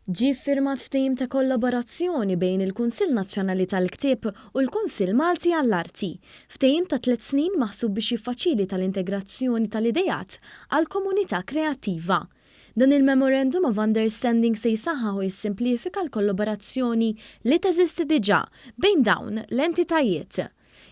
Ġie ffirmat ftehim ta' kollaborazzjoni bejn il-Kunsill Nazzjonali tal-Ktieb u l-Kunsill Malti għall-Arti. Ftehim ta' tliet snin maħsub biex jiffaċilita l-integrazzjoni tal-ideat għall-komunità kreattiva. Dan il-Memorandum of Understanding se jsaħħaħ u jissimplifika l-kollaborazzjoni li teżisti diġà bejn dawn l-entitajiet.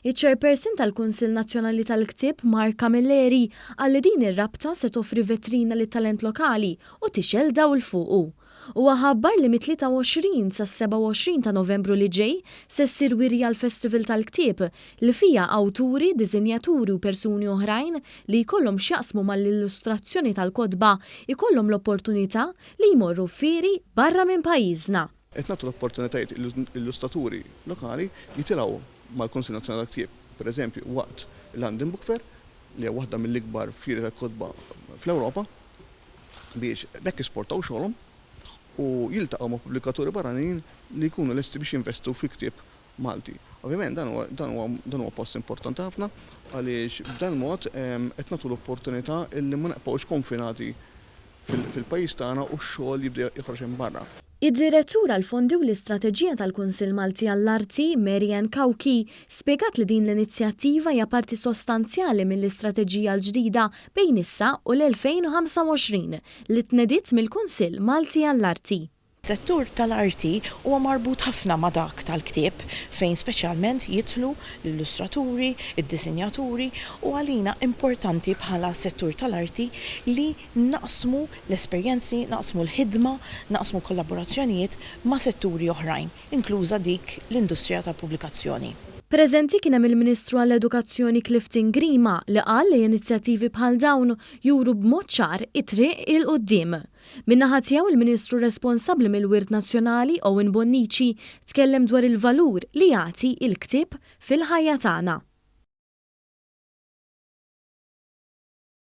Iċ-Chairperson tal-Kunsill Nazzjonali tal-Ktieb, Mark Camilleri, qal li din ir-rabta se toffri vetrina lit-talent lokali u tixgħel dawl fuqu. Huwa ħabbar li mit-23 sas-27 ta' Novembru li ġej se ssir wirja l-Festival tal-Ktieb li fiha awturi, diżinjaturi u persuni oħrajn li jkollhom x'jaqsmu mal-illustrazzjoni tal-kotba jkollhom l-opportunità li jmorru f'fieri barra minn pajjiżna. Qed nagħtu l-opportunitajiet illustaturi lokali jitilgħu mal-Kunsill Nazzjonali tal-Ktieb, pereżempju waqt il-London Book Fair, li hija waħda mill-ikbar fieri tal-kotba fl-Ewropa, biex b'hekk jesportaw xogħolhom u jiltaqgħu ma' pubblikaturi barranin li jkunu lesti biex jinvestu fil-ktieb Malti. Ovvjament dan huwa dan huwa dan huwa pass importanti ħafna għaliex b'dan il-mod qed nagħtu l-opportunità li ma nibqgħux konfinati fil-pajjiż tagħna u x-xogħol jibda joħroġ hemm barra. Id-Direttur għall-Fondi u l-Istrateġija tal-Kunsill Malti għall-Arti, Mary Ann Cauchi, spjegat li din l-inizjattiva hija parti sostanzjali mill-istrateġija l-ġdida bejn issa u l-2025 li tnediet mill-Kunsill Malti għall-Arti. Is-settur tal-arti huwa marbut ħafna ma' dak tal-ktieb fejn speċjalment jidħlu l-illustraturi, id-disinjaturi u għalina importanti bħala settur tal-arti li naqsmu l-esperjenzi, naqsmu l-ħidma, naqsmu kollaborazzjonijiet ma' setturi oħrajn, inkluża dik l-industrija tal-pubblikazzjoni. Preżenti kien hemm il-Ministru għall-Edukazzjoni Clifton Grima li qal li inizjattivi bħal dawn juru b'mod ċar it-triq 'il quddiem. Min-naħa tiegħu il-Ministru responsabbli mill-Wirt Nazzjonali Owen Bonnici tkellem dwar il-valur li jagħti l-ktieb fil-ħajja tagħna.